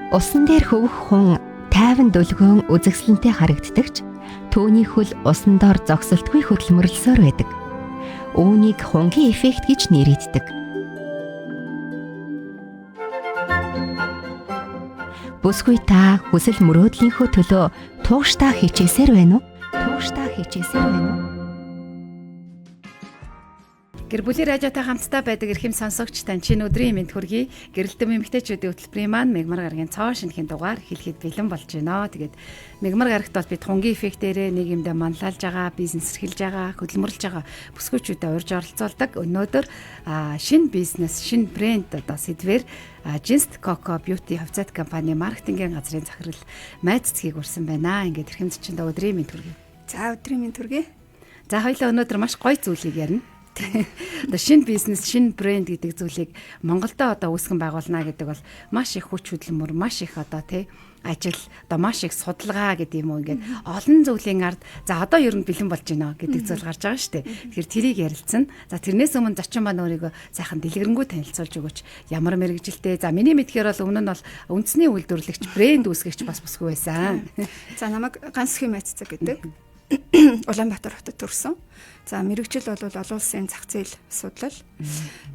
Усан дээр хөвөх хүн тайван дүлгөөн үзэсгэлэнтэй харагддаг ч түүний хөл усан дор зогсолтгүй хөдөлмөрлсөөр байдаг. Үүнийг хунгийн эффект гэж нэрийддэг. Бүсгүй та хүсэл мөрөөдлийнхөө төлөө тууштай хичээсээр байна уу? Тууштай хичээсээр байна уу? Гэр бүлийн радиотой хамтдаа байдаг эрхэм сонсогч тань чинь өдрийн мэнд хүргэе. Гэрэлтэм эмэгтэйчүүдийн хөтөлбөрийн маань Мегмар гарагийн цоо шинэхэн дугаар хэлэхэд бэлэн болж байна. Тэгээд Мегмар гарагт бол бид хунгийн эффектээрээ нэг юмдаа манлайлж байгаа, бизнес эрхэлж байгаа, хөдөлмөрлөж байгаа бүсгүйчүүдэд урьж оролцуулдаг. Өнөөдөр шинэ бизнес, шинэ брэнд одоо сэдвэр Jinst Coco Beauty хувьцаат компани маркетингийн газрын захирал Майц цэгийг урьсан байна. Ингээд эрхэм зочиндоо өдрийн мэнд хүргэе. За, өдрийн мэнд хүргэе. За, хоёлаа өнөөдөр маш гоё зүйлийг ярина. Одоо шинэ бизнес, шинэ брэнд гэдэг зүйлийг Монголдо одоо үүсгэн байгуулна гэдэг бол маш их хүч хөдөлмөр, маш их одоо тий ажил, одоо маш их судалгаа гэдэг юм уу, ингээд олон зүйлийн ард за одоо ер нь бэлэн болж байна гэдэг зүйл гарч байгаа шүү дээ. Тэгэхээр тэрийг ярилцсан. За, тэрнээс өмнө зочин маань өөрийгөө сайхан дэлгэрэнгүй танилцуулж өгөөч. Ямар мэргэжилтэй? За, миний мэдхээр бол өмнө нь бол үндэсний үйлдвэрлэгч, брэнд үүсгэгч бас бүсгүй байсан. За, намайг Ганс Хэмэццэг гэдэг. Улаанбаатар хотод төрсөн. За, мэрэгжил бол олон улсын зах зээл судлал.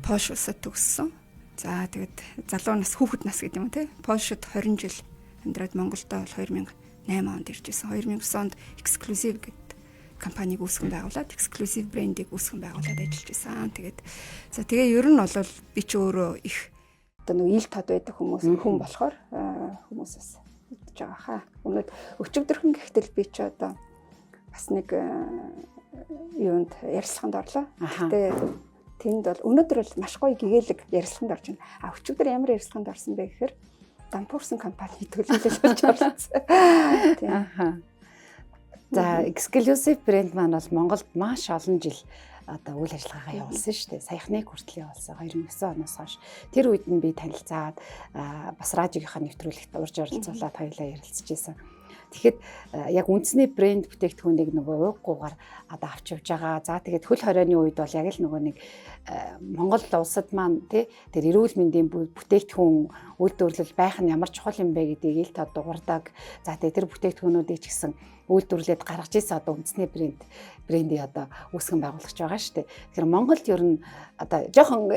Польш улсад төгссөн. За, тэгээд залуу нас, хүүхэд нас гэдэг юм те. Польшид 20 жил амьдраад Монголдо бол 2008 онд ирж исэн. 2009 онд Exclusive гэдэг компанийг үүсгэн байгуулад, Exclusive брендийг үүсгэн байгуулад ажиллаж исэн. Тэгээд за, тэгээ ер нь бол би ч өөрөө их одоо нэг ил тод байдаг хүмүүс хүн болохоор хүмүүсээс мэдж байгаа хаа. Өнөөд өчигдөрхөн гэхтэл би ч одоо бас нэг юунд ярилцлаганд орлоо. Гэхдээ тэнд бол өнөөдөр бол маш гоё гэгээлэг ярилцлаганд орж байна. А өчигдөр ямар ярилцлаганд орсон бэ гэхээр дампуурсан компани төлөөлөл болж оролцсон. Тийм. За, Exclusive брэнд маань бол Монголд маш олон жил одоо үйл ажиллагаагаа явуулсан шүү дээ. Саяхныг хүртэл явуулсан 2009 оноос хойш. Тэр үед нь би танилцаад бас радиогийнхаа нэвтрүүлэгт урьж оролцуулаад хоёулаа ярилцж байсан. Тэгэхэд яг үндэсний брэнд бүтээгдэхүүнийг нөгөө ууггүйгээр одоо авч явж байгаа. За, тэгээд хөл хорионы үед бол яг л нөгөө нэг Монгол улсад маань тий тэр эрүүл мэндийн бүтээгдэхүүн үйлдвэрлэл байх нь ямар чухал юм бэ гэдгийг ил тод дуурдаг. За, тэгээд тэр бүтээгдэхүүнүүдийг ч гэсэн үйлдвэрлээд гаргаж ирсэн одоо үндэсний брендийг одоо үүсгэн байгуулагч байгаа шүү дээ. Тэгэхээр Монголд ер нь одоо жоохон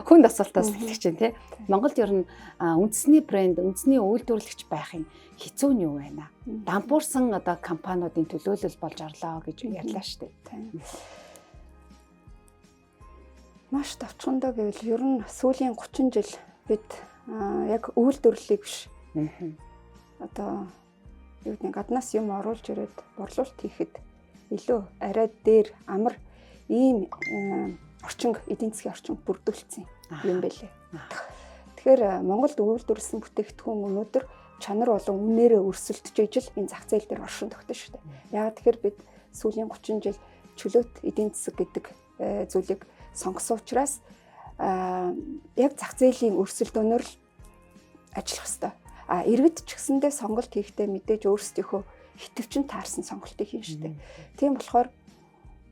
хүнд асуултаас эхлэх чинь тий. Монголд ер нь үндэсний брэнд, үндэсний үйлдвэрлэгч байхын хэцүү нь юу байна? Дампуурсан одоо компаниудын төлөөлөл болж орлоо гэж ярьлаа шүү дээ. Маш товчхондоо гэвэл ер нь сүүлийн 30 жил бид яг үйлдвэрлэлийг биш. Одоо юу гэдэг, гаднаас юм оруулж ирээд борлуулалт хийхэд илүү арай дээр амар ийм орчин, эдийн засгийн орчин бүрдүүлсэн юм байлээ. Тэгэхээр Монголд үйлдвэрлэсэн бүтээгдэхүүн өнөөдөр чанар болон үнээрээ өрсөлдөж ижил энэ зах зээл дээр оршин тогтсон шүү дээ. Яг тэгэхээр бид сүүлийн 30 жил чөлөөт эдийн засаг гэдэг зүйлийг сонгосон учраас яг зах зээлийн өрсөлдөөнөөр л ажиллах ёстой. А иргэд ч гэсэндээ сонголт хийхдээ мэдээж өөрсдийнхөө хитвчин таарсан сонголтыг хийн штэ. Тийм болохоор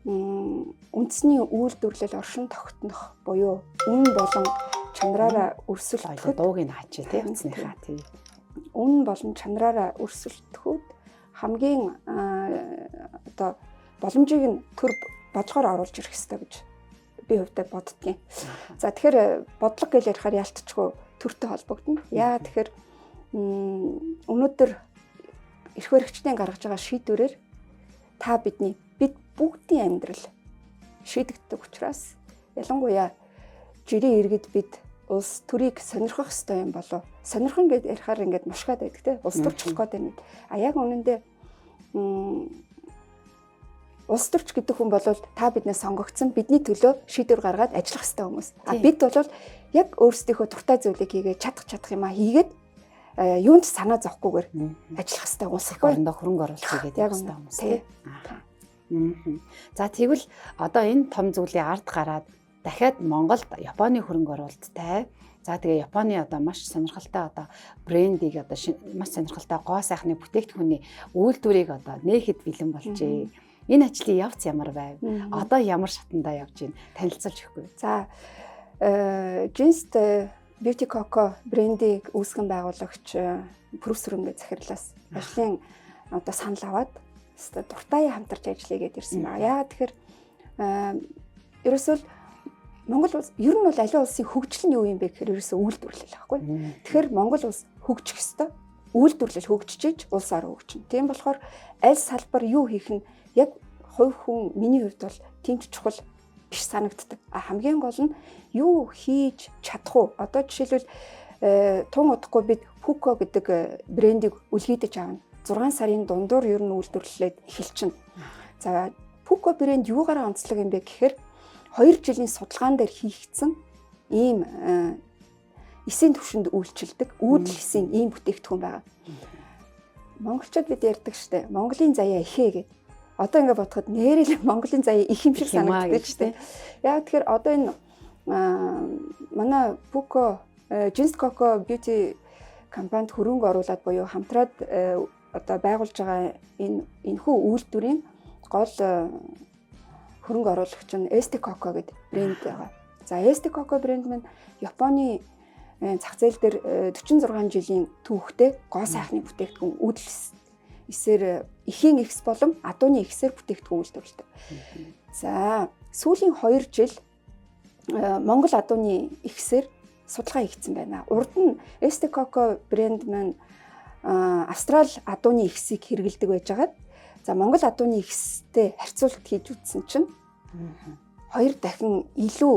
үндэсний үйлдвэрлэл оршин тогтнох буюу үн болон чанараараа өрсөлдөхөд дууг нь хаачи тий утасныхаа тий. Үн болон чанараараа өрсөлдөхөд хамгийн одоо боломжийг нь төр бодлогоор оруулж ирэх ёстой гэж би хувьдаа боддгийн. За, тэгэхээр бодлого гэж ярихаар ялтчгүй төртэй холбогдно. Яа тэгэхээр өнөөдөр эрх баригчдын гаргаж байгаа шийдвэрээр та бидний бид бүгдийн амьдрал шийдэгддэг учраас ялангуяа жирийн иргэд бид улс төрийг сонирхох ёстой юм болов. Сонирхон гэд ярихаар ингээд мушгаад байдаг те, улс төрч болох гээд байна гэд. А яг үнэндээ улс төрч гэдэг хүн бол та биднээс сонгогдсон, бидний төлөө шийдвэр гаргаад ажиллах ёстой хүмүүс. А бид бол яг өөрсдийнхөө дуртай зүйлийг хийгээд чадах юмаа хийгээд юунд санаа зовхгүйгээр ажиллах хэрэгтэй улс орондоо хөрөнгө оруулалт хийгээд явах хэрэгтэй хүмүүс тий. За, тэгвэл одоо энэ том зүйлийн ард гараад дахиад Монголд Японы хөрөнгө оруулалттай. За, тэгээ Японы одоо маш сонирхолтой одоо брендийг, одоо маш сонирхолтой гоо сайхны бүтээгдэхүүний үйлдвэрийг одоо нээхэд бэлэн болжээ. Энэ ажлын явц ямар байв? Одоо ямар шатандаа явж байна? Танилцуулж өгөхгүй. За, Jinst Beauty Coco брендийг үүсгэн байгуулагч профессор Өнгээ захирлаас ажлын одоо санал аваад дуртай хамтарч ажиллая гэдээ ирсэн байна. Яагаад тэгэхээр ерөөсөө Монгол улс ер нь бол аливаа улсын хөгжил нь юу юм бэ гэхээр ерөөсөө үйлдвэрлэл байхгүй. Тэгэхээр Монгол улс хөгжих ёстой. Үйлдвэрлэл хөгжиж улс орон хөгжинэ. Тийм болохоор аль салбар юу хийх нь яг хувь хүн миний хувьд бол тийм ч чухал биш санагддаг. А хамгийн гол нь юу хийж чадах уу? Одоо жишээлбэл тун удахгүй бид Puko гэдэг брендийг үлгийдэж авна. 6 сарын дундуур ер нь үйлдвэрлэлээд эхэлчихнэ. За, Puko брэнд юугаараа онцлог юм бэ гэхээр 2 жилийн судалгаан дээр хийгдсэн ийм эсийн түвшинд үйлчилдэг үүдэл эсийн ийм бүтээгдэхүүн байгаа. Монголчууд бид ярьдаг штэ. Монголын заяа ихээ гэд. Одоо ингэ бодоход нээрээ л Монголын заяа их юм шиг санагддаг штэ. Яг тэгэхээр одоо энэ манай Puko Jeans Coco Beauty компанид хөрөнгө оруулаад буюу хамтраад одоо байгуулж байгаа энэ энэхүү үйлдвэрийн гол хөрөнгө оруулагч нь Este Coco гэдэг брэнд байгаа. За, Este Coco брэнд маань Японы зах зээл дээр 46 жилийн түүхтэй гоо сайхны бүтээгдэхүүн, үүдэл эсээр, эхийн эгс болон адууны эгсээр бүтээгдэхүүн үйлдвэрлэдэг. За, сүүлийн 2 жил Монгол адууны эгсээр судалгаа хийгдсэн байна. Урд нь Este Coco брэнд маань Австрал адууны эгсийг хэрэглэдэг байжгаад, за, Монгол адууны эгстэй харьцуулалт хийж үзсэн чинь хоёр дахин илүү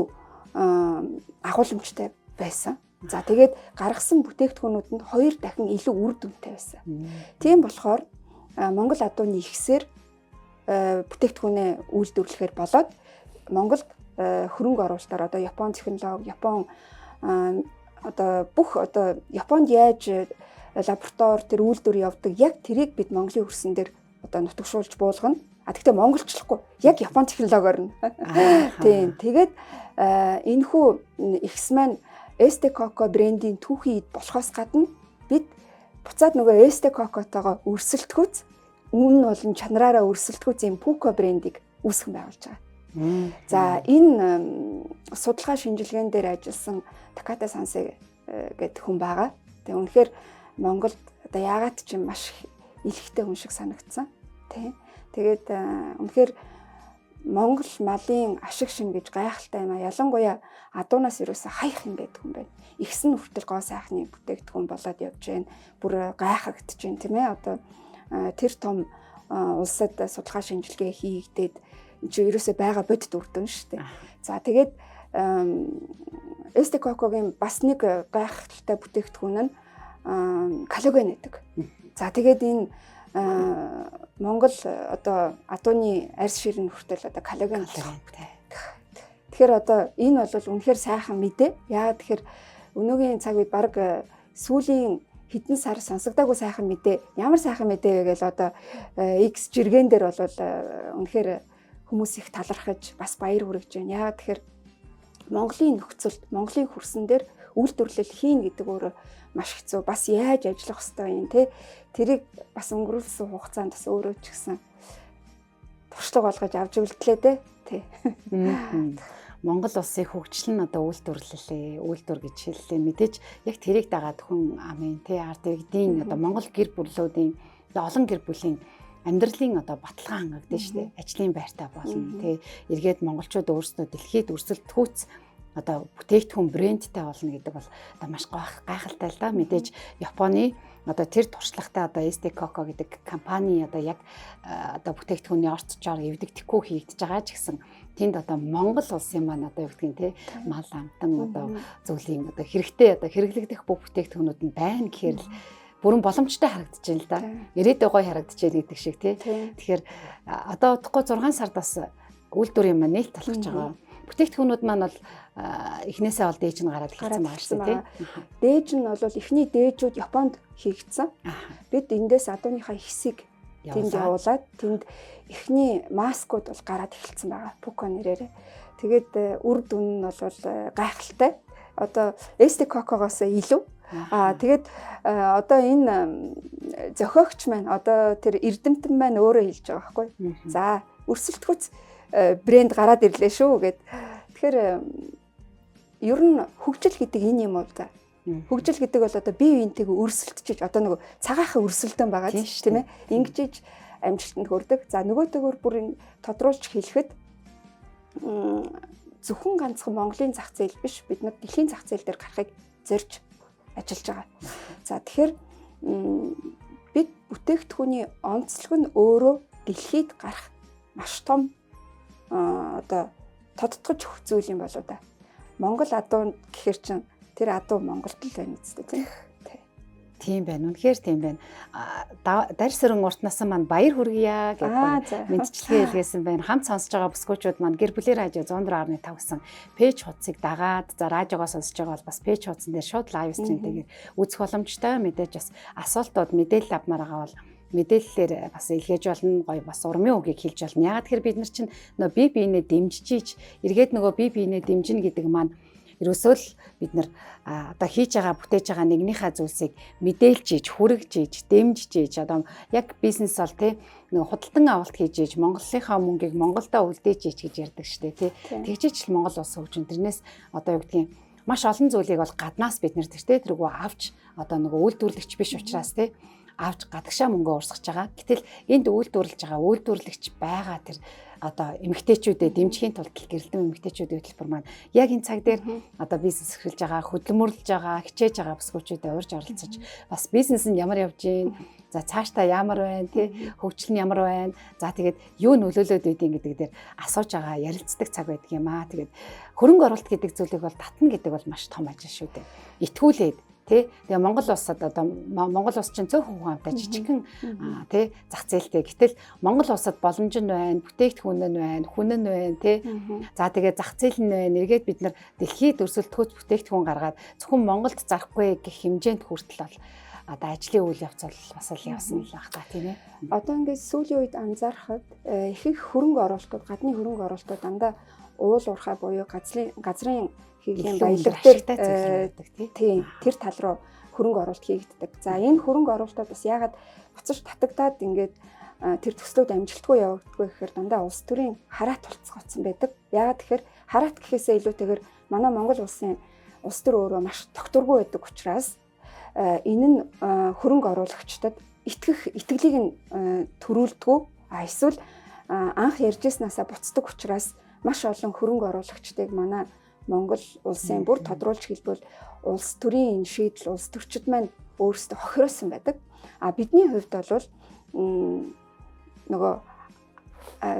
агуулмжтай байсан. За, тэгээд гаргасан бүтээгдэхүүнүүд нь хоёр дахин илүү үр дүнтэй байсан. Тийм болохоор Монгол адууны эгсээр бүтээгдэхүүнээ үйлдвэрлэхээр болоод Монголд хөрөнгө оруулалтаар одоо Япон технологи, Япон одоо бүх одоо Японд яаж лаборатори тэр үйлдвэр явдаг, яг тэрийг бид Монголын хөрсөн дээр одоо нутагшуулж буулгана. А тэгтээ монголчлохгүй. Яг Япон технологиор нь. Тийм. Тэгээд энэхүү эгс маань Este Coco брендийн түүхийн эд болохоос гадна бид буцаад нөгөө Este Coco-тойгоо өрсөлдөхүүц, үнэ болон чанараараа өрсөлдөхүүц юм Puko брендийг үүсгэн байгуулж байгаа. За, энэ судалгаа шинжилгээн дээр ажилласан Таката Сансей гэдэг хүн байгаа. Тэгээ үнэхээр Монголд одоо яагаад ч юм маш илэгтэй хүн шиг санагдсан. Тий. Тэгээд үнэхээр Монгол малын ашиг шин гэж гайхалтай юм а. Ялангуяа адуунаас ерөөсө хаях юм байдаг юм байна. Эгс нь хүртэл гоо сайхны бүтээгдэхүүн болоод явж байна. Бүр гайхагдж байна, тийм ээ. Одоо тэр том улсад судалгаа шинжилгээ хийгдээд энэ чинь ерөөсө байгаа бодит үр дүн шүү дээ. За, тэгээд Este Coco-гийн бас нэг гайхалтай бүтээгдэхүүн нь коллаген гэдэг. За, тэгээд энэ Монгол одоо адууны арьс ширэн хүртэл одоо коллаген болох. Тэгэхээр одоо энэ бол үнэхээр сайхан мэдээ. Яагаад тэгэхээр өнөөгийн цаг үед баг сүүлийн хэдэн сар сонсогдоогүй сайхан мэдээ. Ямар сайхан мэдээ вэ гээл одоо X жиргэн дээр бол үнэхээр хүмүүс их талархаж бас баяр хүргэж байна. Яагаад тэгэхээр Монголын нөхцөлд, Монголын хөрсөн дээр үйлдвэрлэл хийн гэдэг өөрөө маш хэцүү. Бас яаж ажиллах хэвтэй юм те. Тэрийг бас өнгөрүүлсэн хугацаанд бас өөрөө ч гэсэн туршлага болгож авч үлдлээ те. Тий. Монгол улсын хөгжил нь одоо үйлдвэрлэлээ, үйлдвэр гэж хэллээ. Мэдээж яг тэрийг дагаад хүн амын тий ард иргэдийн одоо Монгол гэр бүлүүдийн одоо олон гэр бүлийн амьдралын одоо баталгаа хангагдана шүү дээ. Ажлын байртай болно тий. Эргээд монголчууд өөрсдөө дэлхийд өрсөлдөхүүц одоо бүтээгдэхүүн брэндтэй болно гэдэг бол одоо маш гайхалтай л да. Мэдээж Японы одоо тэр туршлагатай одоо Este Coco гэдэг компани одоо яг одоо бүтээгдэхүүний орцчоор эвдэгдэхгүй хийгдэж байгаа ч гэсэн тэнд одоо Монгол улсын маань одоо юу гэдгийг те мал амтан одоо зүйлийн одоо хэрэгтэй одоо хэрэглэгдэх бүх бүтээгдэхүүнүүд нь байна гэхээр л бүрэн боломжтой харагдаж байна л да. Ирээдүй гоё харагдаж байна гэдэг шиг тий. Тэгэхээр одоо удахгүй 6 сард бас үйлдвэрийн маань нээлт болох гэж байгаа. Бүтээгдэхүүнүүд маань бол эхнээсээ бол дээж нь гараад эхэлсэн байгаа шүү дээ, тий. Дээж нь бол эхний дээжүүд Японд хийгдсэн. Бид эндээс адууныхаа хэсгийг тэнд явуулаад тэнд эхний маскууд бол гараад эхэлсэн байгаа. Puko нэрээр. Тэгээд үр дүн нь бол гайхалтай. Одоо Este Coco-гоос илүү. Аа, тэгээд одоо энэ зохиогч маань, одоо тэр эрдэмтэн маань өөрөө хэлж байгаа байхгүй. За, өрсөлдөхүүц брэнд гараад ирлээ шүү гэд. Тэгэхээр Ер нь хөгжил гэдэг энэ юм уу да. Хөгжил гэдэг бол одоо бие биентэйгээ өрсөлдөж, одоо нөгөө цагаахын өрсөлдөөн байгаа тийм ээ. Ингэж амжилтанд хүрдэг. За нөгөөтэйгөр бүр тодруулж хэлэхэд зөвхөн ганцхан Монголын зах зээл биш, бид нар дэлхийн зах зээл дээр гарахыг зорж ажиллаж байгаа. За тэгэхээр бид бүтээгдэхүүний онцлог нь өөрөө дэлхийд гарах маш том одоо тодтогч өгөх зүйл юм болоо да. Монгол адуу гэхэр чинь тэр адуу Монголд л байна үстэй тийм. Тийм байна. Үнэхээр тийм байна. Дарь сөрөн урт насан маань баяр хүргье гэдэг мэдчилгээ илгээсэн байна. Хамт сонсож байгаа бүсгүүчүүд маань гэр бүлээр радио 104.5 гэсэн page хуудсыг дагаад, за радиогоо сонсож байгаа бол бас page хуудсан дээр шууд live stream тэйгээр үзэх боломжтой. Мэдээж бас асуултууд, мэдээлэл авмаар байгаа бол мэдээллээр бас илгээж болно, гоё бас урмын үгийг хэлж болно. Яагаад тэгэхээр бид нар чинь нөгөө бие биенээ дэмжиж ийч, эргээд нөгөө бие биенээ дэмжинэ гэдэг маань ерөөсөө л бид нар одоо хийж байгаа, бүтээж байгаа нэгнийхээ зүйлсийг мэдээлж ийж, хүргэж ийж, дэмжиж ийж, одоо яг бизнес бол тий нөгөө худалдан авалт хийж ийж, Монголынхаа мөнгийг Монголдо үлдээж ийж гэж ярьдаг штэ тий. Тэгжиж л Монгол улс хөгжин. Тэрнээс одоо юу гэдгийг маш олон зүйлийг бол гаднаас бид нэр тэртээ тэргүй авч, одоо нөгөө үйлдвэрлэгч биш учраас тий авч гадагшаа мөнгө урсгаж байгаа. Гэтэл энд үйлдвэрлэж байгаа үйлдвэрлэгч байгаа тэр одоо эмэгтэйчүүдэд дэмжихийн тулд гэрэлтэн эмэгтэйчүүдийн хөтөлбөр маань яг энэ цаг дээр одоо бизнес эрхэлж байгаа, хөдөлмөрлөж байгаа, хичээж байгаа бүсгүүчүүдэд урьж оролцож бас бизнес нь ямар явж гин, за цаашдаа ямар байна, тий хөгжил нь ямар байна, за тэгээд юу нөлөөлөөд байдیں гэдэг дээр асууж байгаа, ярилцдаг цаг байдаг юм аа. Тэгээд хөрөнгө оруулалт гэдэг зүйлийг бол татна гэдэг бол маш том ажил шүү дээ. Итгүүлээд тий. Тэгээ Монгол улсад одоо Монгол улс чинь цөөхөн хүн амтай жижигхэн тий зах зээлтэй. Гэтэл Монгол улсад боломж нь байна, бүтээгдэхүүн нь байна, хүн нь байна тий. За тэгээ зах зээл нь байна. Эргээд бид нар дэлхийд өрсөлдөхөц бүтээгдэхүүн гаргаад зөвхөн Монголд зарахгүй гэх хэмжээнд хүртэл бол одоо ажлын үйл явц бол бас л явсан л байх та, тийм ээ. Одоо ингээд сүүлийн үед анзаархад ихэнх хөрөнгө оруулалтууд, гадны хөрөнгө оруулалтууд дандаа уул уурхай буюу газрын хийглийн баялаг дээр, тийм, тэр тал руу хөрөнгө оруулалт хийгддэг. За энэ хөрөнгө оруулалтууд бас яагаад буцаж татагдаад ингээд тэр төслүүд амжилтгүй явагддаггүй гэхээр дандаа улс төрийн хараат тулцгооцсон байдаг. Яагаад тэгэхээр хараат гэхээсээ илүүтэйгээр манай Монгол улсын улс төр өөрөө маш тогтворгүй байдаг учраас энэ нь хөрөнгө оруулагчдад итгэх итгэлийг нь төрүүлдэггүй, а эсвэл анх ярьжснаасаа буцдаг учраас маш олон хөрөнгө оруулагчдыг манай Монгол улсын, бүр тодруулж хэлбэл улс төрийн энэ шийдэл, улс төрчид маань өөрсдөө хохиросон байдаг. А бидний хувьд бол нөгөө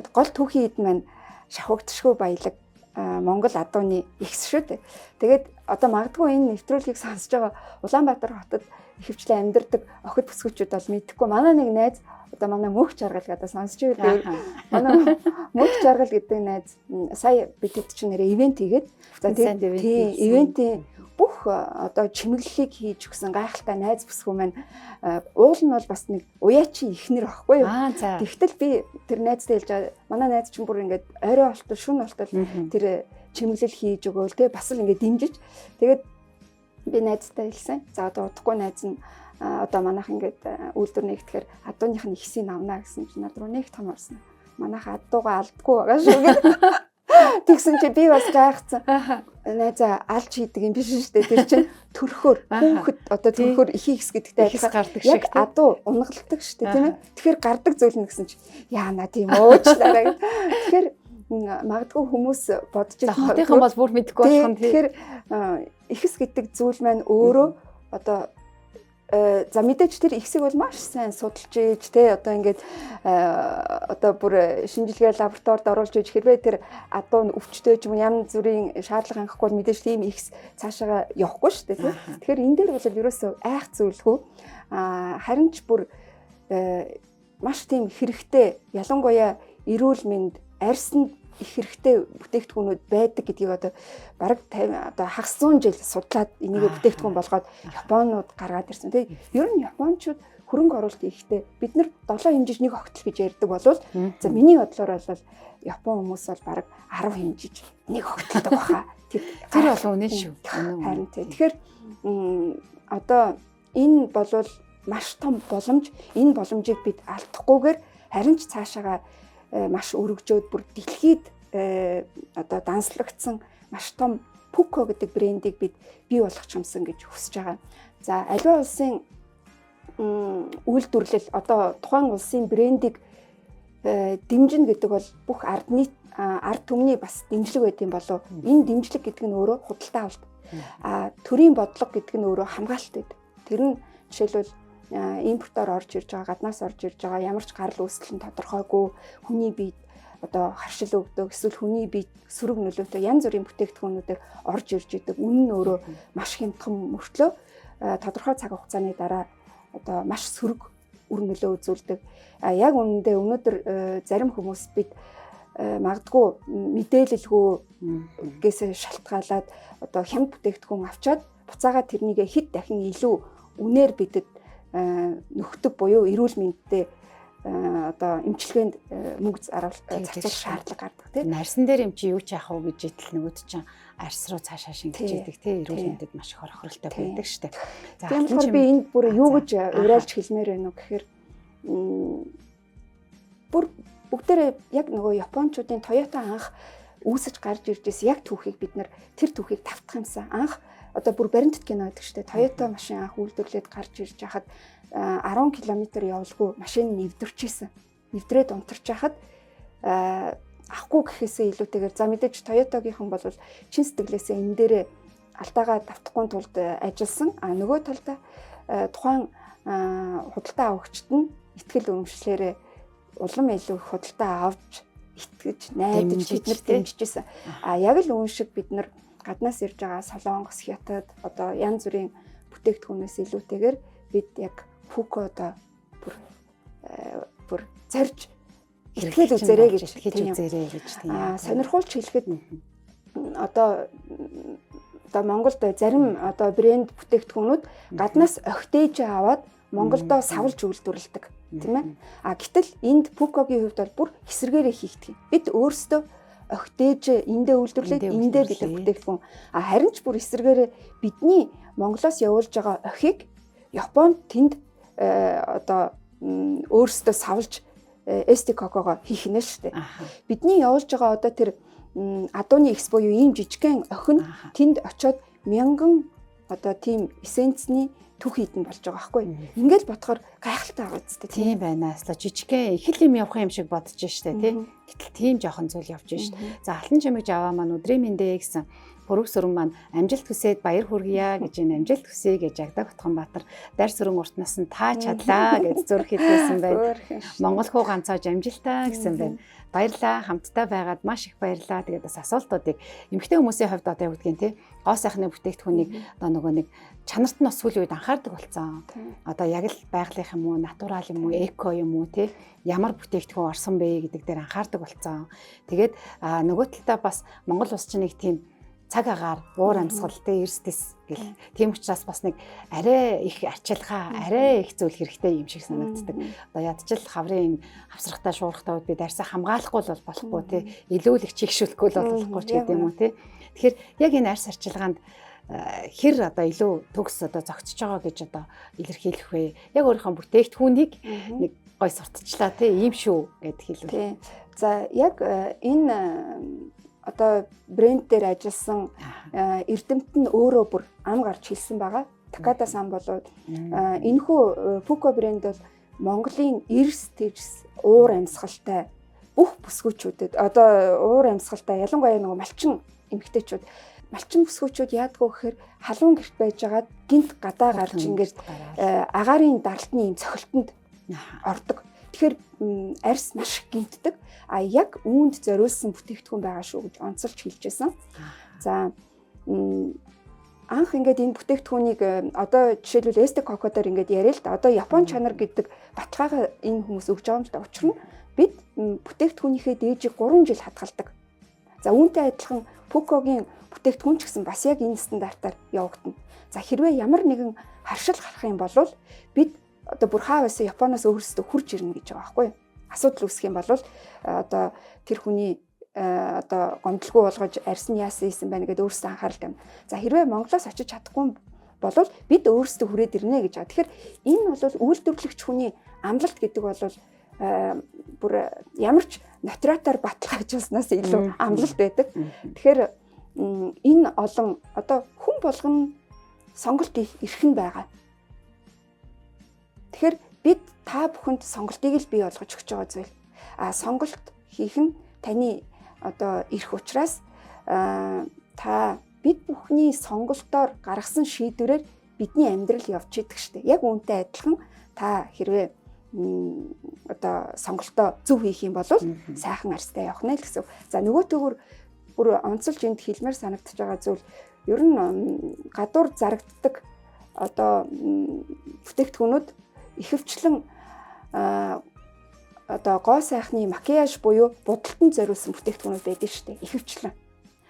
гол түүхийн эд маань шавхагдшгүй баялаг Монгол адууны ихс шүү дээ. Тэгээд одоо магадгүй энэ нэвтрүүлгийг сонсож байгаа Улаанбаатар хотод ихэвчлэн амьдардаг охид бүсгүүчүүд бол мэдэхгүй. Манай нэг найз, одоо манай Мөнх Жаргал гэдэг сонсч байвал, манай Мөнх Жаргал гэдэг найз сая бидэд чинь нэрээ ивент хийгээд, за тийм, ивентийн бүх одоо чимэглэлийг хийж өгсөн гайхалтай найз бүсгүй маань уул нь бол бас нэг уяачи ихнэр байхгүй юу. Тэгтэл би тэр найзтай хэлж байгаа, манай найз чинь бүр ингээд орой болтол, шүн болтол тэр чимэглэл хийж өгөөл те, бас л ингээд дэмжиж. Тэгээд би найзтай хэлсэн. За одоо удахгүй найз нь одоо манайх ингээд үйлдвэр нэгтгэхээр адууных нь ихсийг авна гэсэн чинь над руу нэг том орсон. Манайх адуугаа алдгүй байгаа шүү гэдэг. Тэгсэн чи би бас гайхацсан. Найзаа алж хийдэг юм биш шүү дээ. Тэр чинь төрхөөр хүүхэд одоо төрхөөр их ихс гэдэгтэй адилхан гардаг шиг адуу унагалдаг шүү дээ, тийм ээ. Тэгэхээр гардаг зүйл нь гэсэн чи яана тийм уучлаарай. Тэгэхээр магадгүй хүмүүс бодож байгаа. Хотынхан бол бүр мэдэхгүй болох нь. Тэгэхээр ихс гэдэг зүйл маань өөрөө одоо за мэдээж тэр ихсийг бол маш сайн судалж ийж те, одоо ингээд одоо бүр шинжилгээ лабораторид оруулж ийж хэрвээ тэр адуу нь өвчтөй ч юм уу янз бүрийн шаардлага хангахгүй бол мэдээж тийм ихс цаашаага явахгүй шүү дээ, те. Тэгэхээр энэ дээр бол ерөөсөө айх зүйлгүй, харин ч бүр маш тийм хэрэгтэй, ялангуяа эрүүл мэнд, арьсанд их хэрэгтэй бүтээгдэхүүнүүд байдаг гэдгийг одоо бараг 50, одоо хагас 100 жил судлаад энийг бүтээгдэхүүн болгоод Японууд гаргаад ирсэн. Тэгээ ер нь Япончууд хөрөнгө оруулалт хийхдээ бид нар 7 хэмжиж нэг огтл гэж ярьдаг болвол, за миний бодлоор бол Япон хүмүүс бол бараг 10 хэмжиж нэг огтлдог баха. Тэр бол үнэн шүү. Харин тий. Тэгэхээр одоо энэ болвол маш том боломж. Энэ боломжийг бид алдахгүйгээр харин ч цаашаага маш өргөжөөд бүр дэлхийд одоо данслагдсан маш том Пүко гэдэг брендийг бид бий болгох юмсан гэж хүсэж байгаа. За, аливаа улсын үйлдвэрлэл, одоо тухайн улсын брендийг дэмжинэ гэдэг бол бүх ардны ард түмний бас дэмжлэг байт юм болов. Энэ дэмжлэг гэдэг нь өөрөө худалдаа авалт. А төрийн бодлого гэдэг нь өөрөө хамгаалалт байдаг. Тэр нь жишээлбэл импортоор орж ирж байгаа, гаднаас орж ирж байгаа ямар ч гарал үүсэл нь тодорхойгүй, хүний биед одоо харшил өгдөг, эсвэл хүний биед сөрөг нөлөөтэй янз бүрийн бүтээгдэхүүнүүдээр орж ирж идэг. Үнэн нь өөрөө маш хямдхан мөртлөө тодорхой цаг хугацааны дараа одоо маш сөрөг үр нөлөө үзүүлдэг. А яг үнэндээ өнөөдөр зарим хүмүүс бид магадгүй мэдээлэлгүй гээсээ шалтгаалаад одоо хямд бүтээгдэхүүн авчаад буцаагаа тэрнийгээ хэд дахин илүү үнээр бидэд нөхдөг буюу эрүүл мэндтэй одоо эмчилгээнд мөнгө зарцуулах шаардлага гардаг, тийм. Нарсан дээр юм чи юу ч яах вэ гэж итэл нөгөөд чинь арьс руу цаашаа шингэж идэг, тийм, эрүүл мэндэд маш их орохролтой байдаг штэ. За, тийм болохоор би энд бүр юу гэж уриалж хэлмээр байна уу гэхээр бүр бүгдээрээ яг нөгөө японочдын Toyota анх үүсэж гарч ирж байсан яг түүхийг бид нар тэр түүхийг давтах юмсан. Анх одоо бүр баримтат кино гэдэг штэ. Toyota машин анх үйлдвэрлээд гарч ирж хахад 10 км явалгүй машин нэвдэрчээсэн. Нэвдрээд унтарч хахад авахгүй гэхээсээ илүүтэйгээр, за, мэдээж Toyota-гийнхан бол чин сэтгэлээсээ энэ дээрээ алдаагаа давтахгүй тулд ажилласан. А нөгөө талдаа тухайн худалдаа авагчид нь итгэл үнэмшлээрээ улам илүү их худалдаа авч итгэж найдаж бид нар дэмжижсэн. А яг л үүн шиг бид нар гаднаас ирж байгаа Солонгос, Хятад одоо янз бүрийн бүтээгдэхүүнээс илүүтэйгээр бид яг Пүко одоо бүр бүр зорж итгэл үзээрэй гэж итгэж үзээрэй гэж, тийм. Сонирхуулж хэлэхэд одоо Монголд зарим одоо брэнд бүтээгдэхүүнүүд гаднаас огтээж аваад Монголдо савлж үйлдвэрлэдэг, тийм ээ. А гэтэл энд Пүкогийн хувьд бол бүр эсрэгээрээ хийгдэх юм. Бид өөрсдөө огтээж эндээ үйлдвэрлээд эндээ бид бүтээгдэхүүн. А харин ч бүр эсрэгээрээ бидний Монголоос явуулж байгаа охийг Японд тэнд одоо өөрсдөө савлж ST Coco-го хийх нэ шүү дээ. Бидний явуулж байгаа одоо тэр адууны X буюу ийм жижигхэн охин тэнд очиод мянган одоо тийм эссенцний түүх хийдэн болж байгаа байхгүй. Ингээл бодохоор гайхалтай байгаа үстэй. Тийм байна. Асла жижигхэн их л юм явах юм шиг бодож штэ, тий. Гэтэл тийм жоохон зүйл явж штэ. За, алтан чимэг жаваа маань өдрийн мэндэ гэсэн пүрэв сүрэн маань амжилт хүсээд баяр хүргье гэж, энэ амжилт хүсье гэж Агдаа Хотхонбаатар дар сүрэн урт нас нь та чадлаа гэж зүрх хэлсэн байна. Монгол хүү ганцааж амжилтаа гэсэн байна. Баярлаа, хамтдаа байгаад маш их баярлаа. Тэгээд бас асуултуудыг эмэгтэй хүмүүсийн хувьд одоо юу гэдгийг, те, гоо сайхны бүтээгдэхүүнийг одоо нөгөө нэг чанарт нь бас сүүлийн үед анхаардаг болсон. Одоо яг л байгалийнх юм уу, натурал юм уу, эко юм уу, те, ямар бүтээгдэхүүн орсон бэ гэдэг дээр анхаардаг болсон. Тэгээд нөгөө талдаа бас Монгол улс чинь нэг тийм цаг агаар, уур амьсгал, те, эрс тэс гэл. Тийм учраас бас нэг арай их арчилгаа, арай их зүйл хэрэгтэй юм шиг санагддаг. Одоо ядчил хаврын хавсрахтай, шуурхтай үед бид арьсаа хамгаалахгүй бол болохгүй, те, илүү л их чигшүүлэхгүй л болохгүй ч гэдэг юм уу, те. Тэгэхээр яг энэ арьс арчилгаанд хэр одоо илүү төгс одоо зогцож байгаа гэж одоо илэрхийлэх вэ? Яг өөрийнхөө бүтээгдэхүүнийг нэг гой сурталчлаа, те, ийм шүү гэд хэлвэл. За, яг энэ одоо брэнд дээр ажилласан эрдэмтэн нь өөрөө бүр ам гарч хэлсэн байгаа. Такада сан бол энэхүү Пүко брэнд бол Монголын эрс тэрс уур амьсгалтай бүх бүсгүүчүүдэд, одоо уур амьсгалтай, ялангуяа нөгөө малчин эмэгтэйчүүд, малчин бүсгүүчүүд яадгүй гэхээр халуун гэрт байжгаад гинт гадаа гарч ингээд агаарын даралтны юм цохилтонд ордог. Тэгэхээр арьс маш их гинтдэг. А яг үүнд зориулсан бүтээгдэхүүн байгаа шүү гэж онцолж хэлж байсан. За, анх ингээд энэ бүтээгдэхүүнийг одоо жишээлбэл Эсте Коко дээр ингээд яриа л да. Одоо Япон чанар гэдэг баталгаагаа энэ хүмүүс өгж байгаа юм л да. Учир нь бид бүтээгдэхүүнийхээ дээжийг 3 жил хадгалдаг. За, үүнтэй адилхан Пүкогийн бүтээгдэхүүн ч гэсэн бас яг энэ стандартаар явагдана. За, хэрвээ ямар нэгэн харшил гарах юм бол бид одоо бүр хаа байсан Японоос өөрсдөө хурж ирнэ гэж байгаа байхгүй юу? Асуудал үүсэх юм бол одоо тэр хүний одоо гомдлгүй болгож арьс нь яасан ийсэн байна гэдээ өөрсдөө анхаарал тавина. За, хэрвээ Монголоос очиж чадахгүй болвол бид өөрсдөө хүрээд ирнэ гэж байгаа. Тэгэхээр энэ бол үйлдвэрлэгч хүний амлалт гэдэг бол бүр ямар ч нотариатаар баталгаажуулснаас илүү амлалт байдаг. Тэгэхээр Энэ олон одоо хүн болгоно сонголт эрх нь байгаа. Тэгэхээр бид та бүхэнд сонголтыг л бий болгож өгч байгаа зүйл. А сонголт хийх нь таны одоо эрх учраас та бид бүхний сонголтоор гаргасан шийдвэрээр бидний амьдрал явж идэг штэ. Яг үүнтэй адилхан та хэрвээ одоо сонголтоо зөв хийх юм бол сайхан арьстай явах нэ л гэсэн. За нөгөөтэйгүр бүр онцолж энд хэлмээр санагдаж байгаа зүйл ер нь гадуур зарагддаг одоо бүтээгдэхүүнүүд ихэвчлэн одоо гоо сайхны макияж буюу будалтанд зориулсан бүтээгдэхүүнүүд байдаг шүү дээ. Ихэвчлэн.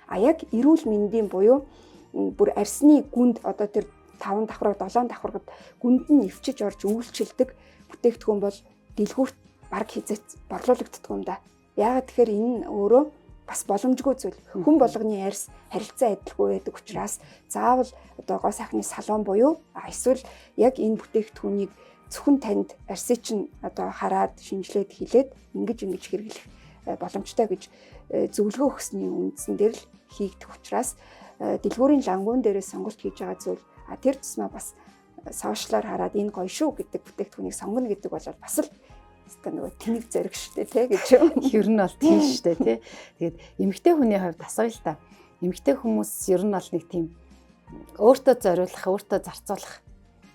А яг эрүүл мэндийн буюу бүр арьсны гүнд одоо тэр 5 давхарга 7 давхаргад гүнд нь нэвчиж орж үйлчилдэг бүтээгдэхүүн бол дэлгүүрт бараг хизээц борлуулагддаг юм да. Яагаад тэгэхээр энэ нь өөрөө бас боломжгүй зүйл. Хүн болгоны арьс харилцаа адилгүй байдаг учраас заавал одоо гоо сайхны салон буюу эсвэл яг энэ бүтээгдэхүүнийг зөвхөн танд арьсыг чинь одоо хараад шинжилээд хилээд ингэж ингэж хэрэглэх боломжтой гэж зөвлөгөө өгсөний үндсэн дээр л хийгдэх учраас дэлгүүрийн лангуун дээрээ сонголт хийж байгаа зүйл тэр тусмаа бас сошиалар хараад энэ гоё шүү гэдэг бүтээгдэхүүнийг сонгоно гэдэг бол бас л өстой нөгөө тэнэг зориг штэ тий гэж. Ер нь бол тийм штэ тий. Тэгээд эмэгтэй хүний хувьд асууя л та. Эмэгтэй хүмүүс ер нь бол нэг тийм өөртөө зориулах, өөртөө зарцуулах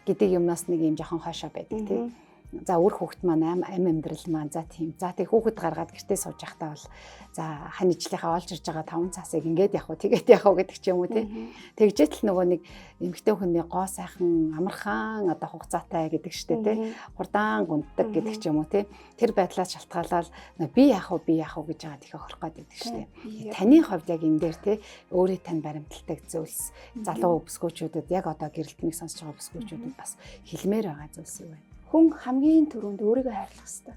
гэдэг юмнаас нэг юм жоохон хойшоо байдаг тий. За үр хүүхэд маань ам амьдрал маань за тийм. За тэг хүүхэд гаргаад гэртээ сууж байхдаа бол за хань ижлийнхаа олж ирж байгаа 5 цаасыг ингээд явах уу тэгээд явах уу гэдэг ч юм уу тий. Тэгжээтэл нөгөө нэг эмэгтэй хүний гоо сайхан амархан одоо хугацаатай гэдэг штэ тий. Хурдан гунддаг гэдэг ч юм уу тий. Тэр байдлаас шалтгаалаад би яах вэ би яах вэ гэж байгаа их охирох гээд байдаг штэ. Таны хувьд яг энэ дээр тий өөрийн тань баримталдаг зүйлс залуу бүсгүүчүүдэд яг одоо гэрэлтмийг сонсож байгаа бүсгүүчүүдэд бас хэлмээр байгаа зүйлс юу вэ? Хүн хамгийн түрүүнд өөрийгөө хайрлах ёстой.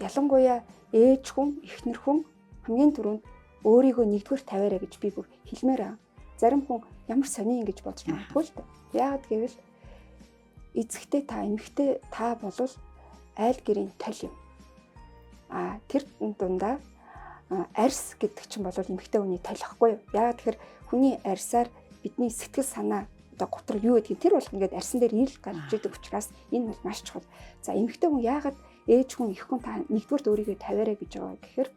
Ялангуяа ээж хүн, эхнэр хүн хамгийн түрүүнд өөрийгөө нэгдүгээр тавиарай гэж би бүр хэлмээр байгаа. Зарим хүн ямар сони ингэж бодож магадгүй л дээ. Яагаад гэвэл эцэгтэй та, эмэгтэй та болвол айл гэрийн тол юм. А тэр дундаа арьс гэдэг чинь бол эмэгтэй хүний тол ахгүй юу? Яагаад тэгэхээр хүний арьсаар бидний сэтгэл санаа одоо гутар юу гэдгийг тэр болох ингээд арьсан дээр ил гарч идэг учраас энэ бол маш чухал. За эмэгтэй хүн яагаад ээж хүн их хүн та нэгдүгüрт өөрийгөө тавиарай гэж байгаа гэхээр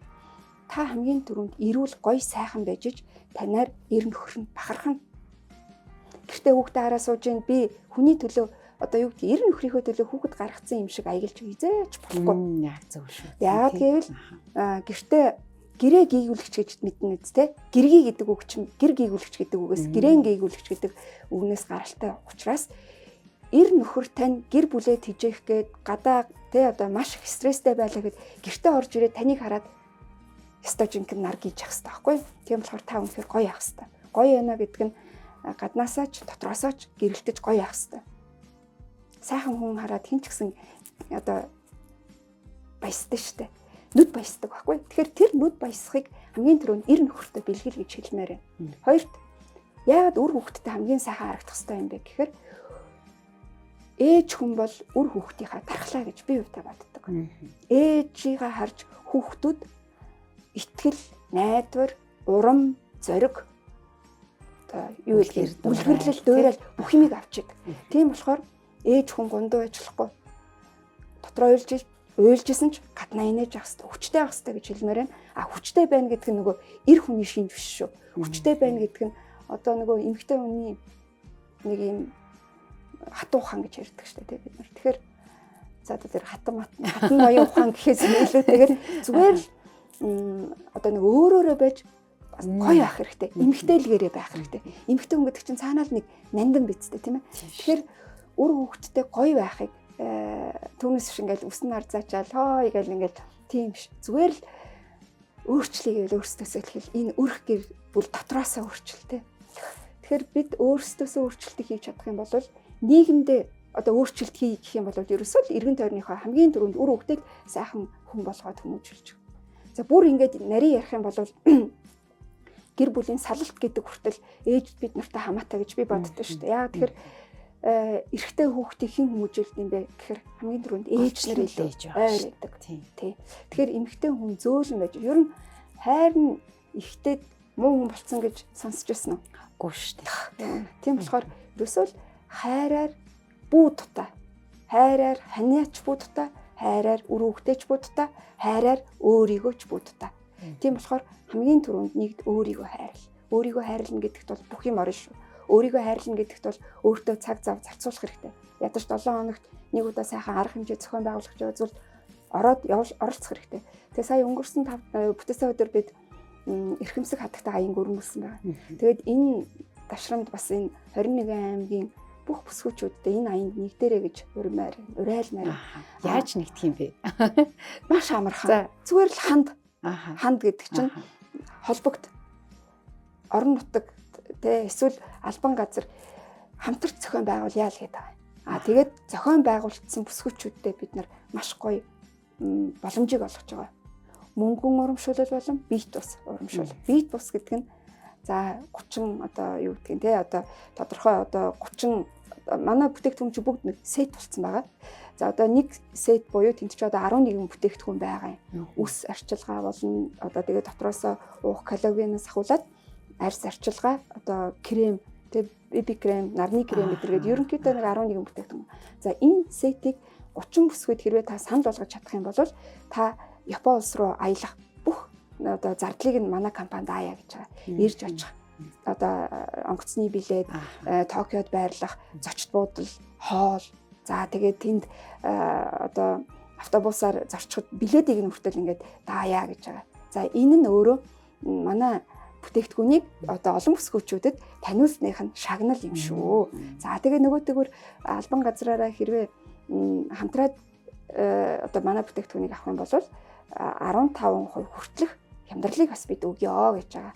та хамгийн түрүүнд эрүүл гоё сайхан байж ич танаар эр нөхөр нь бахархна. Гэртээ хүүхдээ хараа сууж ин би хүний төлөө одоо юу гэдгийг эр нөхрийнхөө төлөө хүүхэд гаргацсан юм шиг аягалж хизээч болохгүй. Яг зөв шүү. Яагаад гэвэл гэртээ гэрээ гийгүүлэгч гэж мэднэ үст те. Гэргий гэдэг үг чинь гэр гийгүүлэгч гэдэг үгээс гэрээн гийгүүлэгч гэдэг үгнээс гаралтай учраас эр нөхөр тань гэр бүлээ тэжээх гээд гадаа те одоо маш их стресстэй байлаа гэд гэртээ орж ирээд таныг хараад ёстой жинхэнэ нар гийж явах хэрэгтэй байхгүй. Тийм болохоор та үнэхээр гоё явах хэрэгтэй. Гоё байна гэдэг нь гаднаасаа ч дотроосоо ч гэрэлтэж гоё явах хэрэгтэй. Сайхан хүн хараад хэн ч гэсэн одоо баясдаг штэ. Нүд баясдаг байхгүй. Тэгэхээр тэр нүд баясахыг хамгийн түрүүнд эр нөхөртөө бэлгэл гэж хэлмээр байна. Хоёрт яагаад үр хүүхэдтэй хамгийн сайхан харагдах хэрэгтэй юм бэ гэхээр ээж хүн бол үр хүүхдийнхаа тархлаа гэж би хувьдаа боддог. Ээжийгээ харж хүүхдүүд итгэл, найдвар, урам, зориг одоо юу хэлгээр үлгэрлэл, дуурайл бүх юмыг авч идэг. Тийм болохоор ээж хүн гундуу байж болохгүй. Дотроо уйлжсэн ч гаднаа инээж авах хэрэгтэй, хүчтэй авах хэрэгтэй гэж хэлмээр байна. А хүчтэй байна гэдэг нь нөгөө эр хүний шинж биш шүү. Хүчтэй байна гэдэг нь одоо нөгөө эмэгтэй хүний нэг юм хатуу ухаан гэж ярьдаг шүү дээ бид нар. Тэгэхээр за одоо тэр хатан хатан ноён ухаан гэхээс илүү тэгээд зүгээр л одоо нэг өөрөөрөө байж бас гоё байх хэрэгтэй. Эмэгтэйлгээрээ байх хэрэгтэй. Эмэгтэй хүн гэдэг чинь цаанаа л нэг нандин бидтэй тийм ээ. Тэгэхээр үр хүүхэдтэй гоё байхыг түүнээс биш ингээл үсэн нар заачаал хой гэл ингээл тийм биш. Зүгээр л өөрчлөе гэвэл өөрсдөөсөө л хэл. Энэ өрх гэр бүл дотроосоо өөрчлөлтэй. Тэгэхээр бид өөрсдөөсөө өөрчлөлтийг хийж чадах юм бол нийгэмдээ одоо өөрчлөлт хий гэх юм бол ерөөсөө л эргэн тойрныхоо хамгийн түрүүнд үр хөвгтэйг сайхан хүн болгоод хүмүүжүүлж. За бүр ингээд нарийн ярих юм бол гэр бүлийн салалт гэдэг хүртэл ээж бид нартай хамаатай гэж би боддог шүү дээ. Яагаад тэгэхээр эрэгтэй хүүхдийг хэн хүмүүжүүлдэг юм бэ гэхээр хамгийн түрүүнд ээж нар илүү ойр байдаг. Тий. Тэгэхээр эмэгтэй хүн зөөлөн байж ер нь хайр нь ихтэй муу хүн болцсон гэж сонсч байсан уу? Үгүй шүү дээ. Тийм болохоор ерөөсөө л хайраар бүү дутаа. Хайраар ханиач бүү дутаа, хайраар үр хөвгтөөч бүү дутаа, хайраар өөрийгөө ч бүү дутаа. Тийм болохоор хамгийн түрүүнд нэгд өөрийгөө хайрл. Өөрийгөө хайрлна гэдэгт бол бүх юм орно шүү. Өөрийгөө хайрлна гэдэгт бол өөртөө цаг зав зарцуулах хэрэгтэй. Ядаж 7 хоногт нэг удаа сайхан арга хэмжээ зохион байгуулах гэж зүйл ороод явж оролцох хэрэгтэй. Тэгээ сая өнгөрсөн бүтээсэн өдөр бид эрхэмсэг хатагтай аян өрнүүлсэн байгаа. Тэгээд энэ давшрамд бас энэ 21 аймгийн бүх бүсгүүчүүдтэй энэ аянд нэгдэрэ гэж уримаар урайлмаар. Яаж нэгдэх юм бэ? Маш амархан. Зүгээр л ханд. Ханд гэдэг чинь холбогд орон нутаг тэ эсвэл албан газар хамтарч зохион байгуулъя л гэдэг байгаа. А тэгээд зохион байгуулагдсан бүсгүүчүүдтэй бид нар маш гоё боломжийг олгож байгаа. Мөнгөн урамшуулал болон биет бус урамшуулал. Биет бус гэдэг нь за 30 одоо юу гэдгийг те одоо тодорхой одоо 30 манай бүтээгдэхүүн чи бүгд нэг сет болцсон байгаа. За одоо нэг сет буюу тэнд чи одоо 11 бүтээгдэхүүн байгаа юм. Үс арчилгаа болон одоо тэгээ дотроосоо уух коллагенаас ахуулаад арьс арчилгаа, одоо крем, тэг BB крем, нарны крем гэдэргээд ерөнхийдөө нэг 11 бүтээгдэхүүн. За энэ сетийг 30 бүсгүйд хэрвээ та санал болгож чадах юм бол та Япон улс руу аялах бүх одоо зардлыг нь манай компани даая гэж байгаа. Ирж очих одоо онгоцны билет, Токиод байрлах, зочд буудал, хоол, за тэгээд тэнд одоо автобусаар зорчиход билетийг нь хүртэл ингээд даая гэж байгаа. За энэ нь өөрөө манай бүтээгдэхүүнийг одоо олон бүсгүүчүүдэд таниулсных нь шагнал юм шүү. За тэгээ нөгөөтэйгөр албан газраараа хэрвээ хамтраад одоо манай бүтээгдэхүүнийг авах юм бол 15% хүртэлх хямдралыг бас бид өгье гэж байгаа.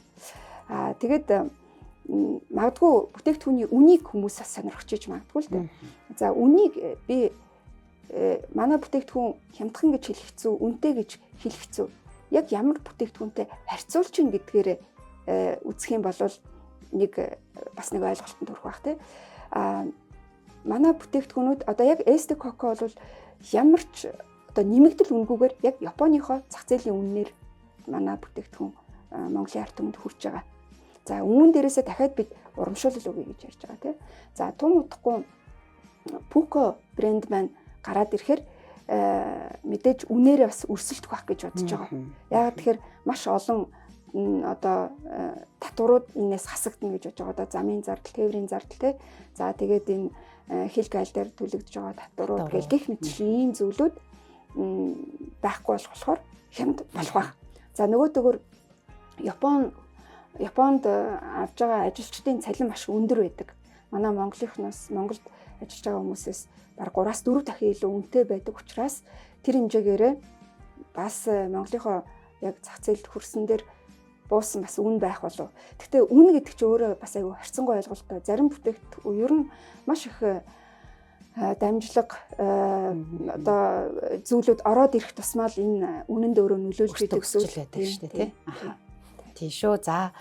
Аа тэгээд магадгүй бүтээгдэхүүний үнийг хүмүүс бас сонирхож иж магадгүй л дээ. За үнийг би манай бүтээгдэхүүн хямдхан гэж хэлэх хэцүү, үнэтэй гэж хэлэх хэцүү. Яг ямар бүтээгдэхүүнтэй харьцуулж ийн гэдгээрээ үзэх юм бол нэг бас нэг ойлголтод хүрэх бах тий. Аа манай бүтээгдэхүүнүүд одоо яг Este Coco бол ямар ч одоо нэмэгдэл үнгүүгээр яг Японыхоо зах зээлийн үннээр манай бүтээгдэхүүн Монголын ард түмэнд хүрч байгаа. За үүн дээрээсээ дахиад бид урамшуулал өгье гэж ярьж байгаа тий. За тун удахгүй Puko брэнд маань гараад ирэхээр мэдээж үнээрээ бас өрсөлдөх байх гэж бодож байгаа. Яг тэгэхээр маш олон одоо татварууд энэс хасагдана гэж бодож байгаа. Одоо замын зардал, тээврийн зардал тий. За тэгээд энэ хил гайл дээр төлөгдөж байгаа татварууд гэл гих мэт ийм зүйлүүд байхгүй болохоор хямд болох байх. За нөгөөдөөр Японд авж байгаа ажилчдын цалин маш өндөр байдаг. Манай Монголынхнаас Монголд ажиллаж байгаа хүмүүсээс бараг 3-4 дахин илүү үнэтэй байдаг учраас тэр хэмжээгээрээ бас Монголынхоо яг зах зээлд хүрсэн дээр буусан бас үн байх болов. Гэхдээ үн гэдэг чинь өөрөө бас айгүй харьцангуй ойлголттой. Зарим бүтээгдэхүүн ер нь маш их дамжлага одоо зүйлүүд ороод ирэх тусмаа л энэ үнэнд өөрөө нөлөөлж идэг зүйл байдаг шүү дээ, тий. Тийм шүү. За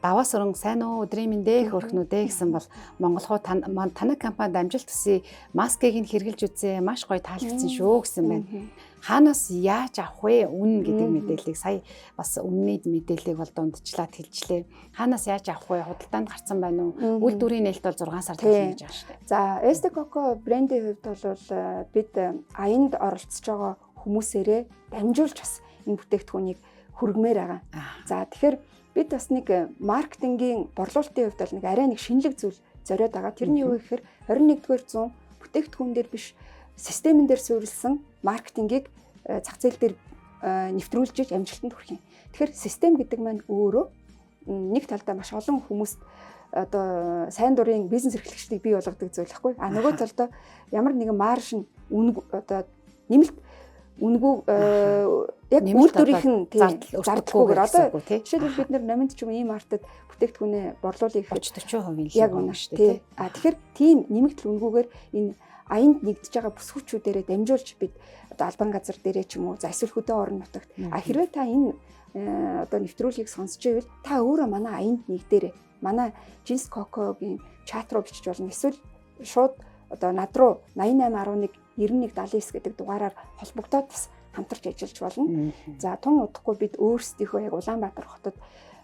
даваас өрн сайн уу, өдрийн мэндэ хөрхнүүдээ гэсэн бол Монголхуу танай компанид амжилт төсөй маскыг нь хэрглэж үзээ, маш гоё таалагдсан шүү гэсэн байна. Хаанаас яаж авах вэ? Үн гэдэг мэдээллийг сая бас үнний мэдээллийг бол дундчлаад хэлжлээ. Хаанаас яаж авах вэ? Худалдаанд гарсан байна уу? Үйлдвэрийн нээлт бол 6 сард болно гэж байгаа шүү дээ. За Este Coco брендийн хувьд бол бид аянд оролцож байгаа хүмүүсээрээ дамжуулж бас энэ бүтээгдэхүүнийг хүргэмээр байгаа. За тэгэхээр бид бас нэг маркетингийн борлуулалтын хувьд бол нэг арай нэг шинэлэг зүйл зориод байгаа. Тэрний юу гэхээр 21-р зуун бүтээгдэхүүн дээр биш, системэн дээр суурилсан маркетингийг зах зээл дээр нэвтрүүлж иж амжилтанд хүрэх юм. Тэгэхээр систем гэдэг маань өөрөө нэг талдаа маш олон хүмүүст одоо сайн дурын бизнес эрхлэгчдийг бий болгодог зүйл байхгүй. А нөгөө талдаа ямар нэгэн марж нь үнэ одоо нэмэлт үнэгүй яг үйлдвэрийнх нь зардалгүйгээр одоо жишээлбэл бид нар номинд ч юм ийм артад бүтээгдэхүүнээ борлуулъя гэхэд 30 40% л яг үнэ шүү дээ. А тэгэхээр тийм нэмэгдэл үнэгүйгээр энэ аянд нэгдэж байгаа бүсгүүчүүдээрээ дамжуулж бид одоо албан газар дээрээ ч юм уу, за эсвэл хөдөө орон нутагт. А хэрвээ та энэ одоо нэвтрүүлгийг сонсч байвал та өөрөө манай аянд нэгдээрээ. Манай Jeans Coco-гийн чат руу бичиж болно. Эсвэл шууд одоо над руу 8811 91 79 гэдэг дугаараар холбогдоод бас хамтарч ажиллаж болно. За тун удахгүй бид өөрсдийнхөө яг Улаанбаатар хотод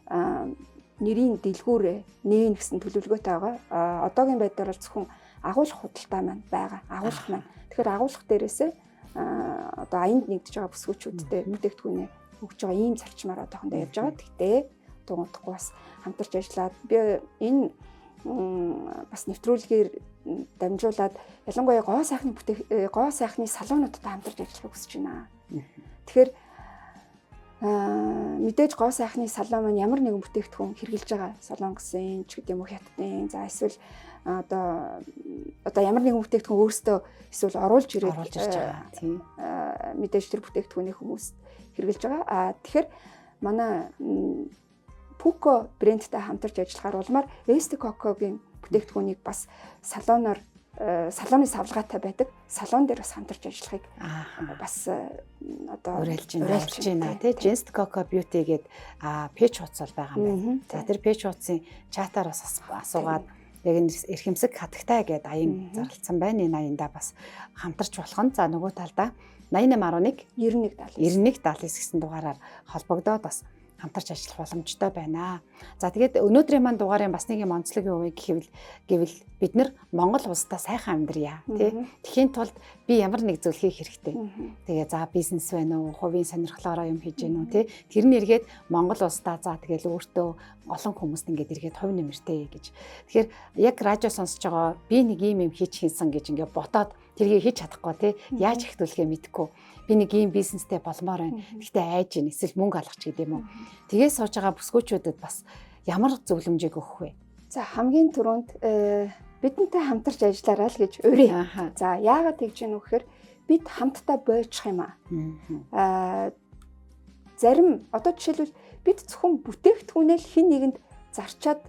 Нэрийн дэлгүүрээ нээн гэсэн төлөвлөгөөтэй байгаа. Одоогийн байдлаар бол зөвхөн агуулах худалдаа маань байгаа. Агуулах маань. Тэгэхээр агуулах дээрээсээ одоо аянд нэгдэж байгаа бүсгүүчүүдтэй бүтээгдэхүүнээ өгж байгаа ийм зарчмаар одоохондоо явж байгаа. Гэхдээ удахгүй бас хамтарч ажиллаад би энэ бас нэвтрүүлгээр дамжуулаад ялангуяа гоо сайхны гоо сайхны салонуудтай хамтарч ажиллахыг хүсэж байна. Тэгэхээр мэдээж гоо сайхны салон маань ямар нэгэн бүтээгдэхүүн хэрэглэж байгаа солонгосын ч гэдэг юм уу, хятадын, за эсвэл одоо ямар нэгэн бүтээгдэхүүн өөрсдөө эсвэл оруулж ирээд оруулж ирж байгаа. Тийм. Мэдээж тэр бүтээгдэхүүнийг хүмүүс хэрэглэж байгаа. Тэгэхээр манай Puko брендтэй хамтарч ажиллахаар улмаар Este Coco-гийн бүтээгдэхүүнийг бас салоноор, салоны савлгаатай байдаг. Салон дээр бас хамтарч ажиллахыг бас одоо уриалж байна, уриалж байна тий. Just Coco Beauty гээд page хуудас бол байгаа юм байна. За, тэр page хуудсын чатаар бас асуугаад яг энэ эрхэмсэг хатагтай гээд аян зарлцсан байна. Энэ аяндаа бас хамтарч болох нь. За, нөгөө талдаа 88.1 91 79 91 79 гэсэн дугаараар холбогдоод бас хамтарч ажиллах боломжтой байна. За, тэгээд өнөөдрийн маань дугаарын бас нэг юм онцлог юу вэ гэвэл бид нар Монгол улсдаа сайхан амьдрья тий. Тэхийн тулд би ямар нэг зүйл хийх хэрэгтэй. Тэгээ за бизнес байна уу, хувийн сонирхлоороо юм хийж гэнэ үү тий. Тэр нь эргээд Монгол улсдаа, за тэгэл өөртөө олон хүмүүст ингээд эргээд хувь нэмэртэй гэж. Тэгэхээр яг радио сонсож байгаа би нэг ийм юм хийж хийсэн гэж ингээд ботоод тэргийг хийж чадахгүй тий. Яаж эхлүүлэхээ мэдэхгүй, би нэг ийм бизнестэй болмоор байна. Гэхдээ айж гин эсвэл мөнгө алгач гэдэг юм уу. Тэгээ сууж байгаа бүсгүүчүүдэд бас ямар зөвлөмжийг өгөх вэ? За, хамгийн түрүүнд бидэнтэй хамтарч ажиллаарай л гэж урья. За, яагаад тэгж гэнэ вэ гэхээр бид хамтдаа бойчих юм аа. Зарим одоо жишээлбэл бид зөвхөн бүтээгдэхүүнээ л хэн нэгэнд зарчаад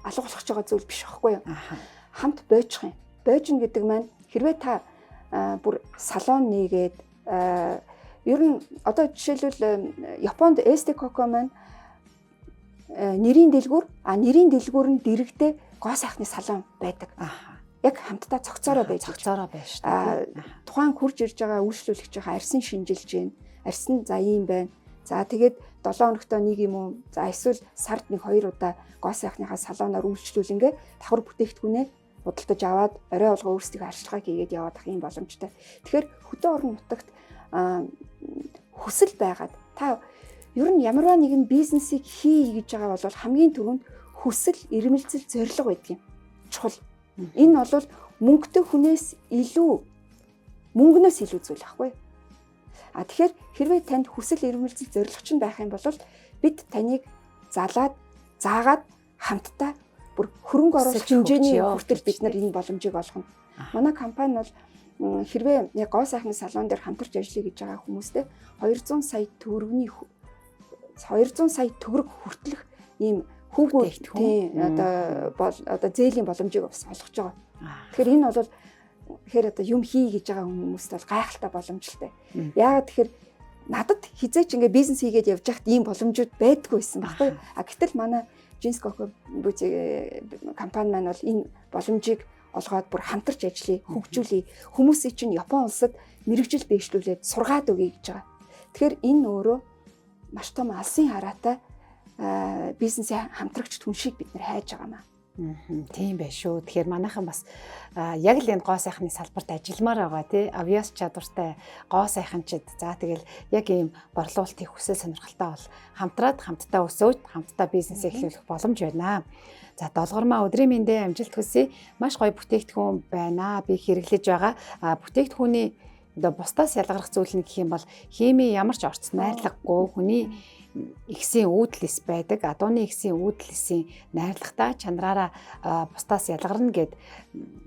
алга болох гэж байгаа зүйл биш байхгүй юу? Хамт бойчих юм. Бойжно гэдэг маань хэрвээ та бүр салон нээгээд, ер нь одоо жишээлбэл Японд Este Coco маань нэрийн дэлгүүр, нэрийн дэлгүүр нь дэрэгдээ гоо сайхны салон байдаг. Яг хамтдаа цогцоороо байж цогцоороо байж шүү дээ. Тухайн хурж ирж байгаа үйлчлүүлэгч байгаа арьсан шинжилж гин. Арьсан за ийм байна. За, тэгээд 7 хоногтоо нэг юм уу? За, эсвэл сард нэг хоёр удаа гоо сайхныхаа салоноор үйлчлүүлэнгээ давхар бүтээгдэхүүнээ худалдаж аваад орой болгоо өөрсдийнхөө арчилгааг хийгээд яваад ах юм боломжтой. Тэгэхээр хөдөө орон нутагт хүсэл байгаад та ер нь ямарваа нэгэн бизнесийг хий гэж байгаа бол хамгийн түрүүнд хүсэл, эрмэлзэл, зорилго байдаг юм. Чухал. Энэ бол мөнгөтэй хүнээс илүү, мөнгнөөс илүү зүйл байхгүй. А тэгэхээр хэрвээ танд хүсэл, эрмэлзэл, зорилго чинь байх юм бол бид таныг залаад, заагаад хамтдаа бүр хөрөнгө оруулалт хэмжээний хүртэл бид нар энэ боломжийг олгоно. Манай компани бол хэрвээ яг гоо сайхны салон дээр хамтарч ажиллая гэж байгаа хүмүүстэй 200 сая төгрөгийн 200 сая төгрөг хүртэлх ийм хүүгүү одоо бол одоо зээлийн боломжийг бас олгож байгаа. Тэгэхээр энэ бол тэгэхээр одоо юм хий гэж байгаа хүмүүст бол гайхалтай боломжтой. Яагаад тэгэхээр надад хизээч ингээ бизнес хийгээд явж байхад ийм боломжууд байдгүй байсан байхгүй. А гэтэл манай Jeans Coco Beauty компани маань бол энэ боломжийг олгоод бүр хамтарч ажиллая, хөгжүүлье. Хүмүүсийг чинь Япон улсад мэрэгжил дэвшлүүлээд сургаад өгье гэж байгаа. Тэгэхээр энэ өөрөө маш том алсын хараатай бизнесийн хамтрагч түн шиг бид нар хайж байгаа маа. Тийм байх шүү. Тэгэхээр манайхан бас яг л энэ гоо сайхны салбарт ажилламаар байгаа тий. Авиас чадвартай гоо сайханчид. За, тэгэл яг ийм борлуулалтын хүсэл сонирхолтой бол хамтраад хамтдаа өсөөд хамтдаа бизнес эхлүүлэх боломж байна. За, Долгормаа, өдрийн мэндээ, амжилт хүсье. Маш гоё бүтээгдэхүүн байна. Би хэрэглэж байгаа. Бүтээгдэхүүний одоо бусдаас ялгарх зүйл нь гэх юм бол химийн ямар ч орц найрлагагүй, хүний эгсийн үүдэл эс байдаг. Адууны эгсийн үүдэл эсийн найрлагатай чанараараа бусдаас ялгарна гэд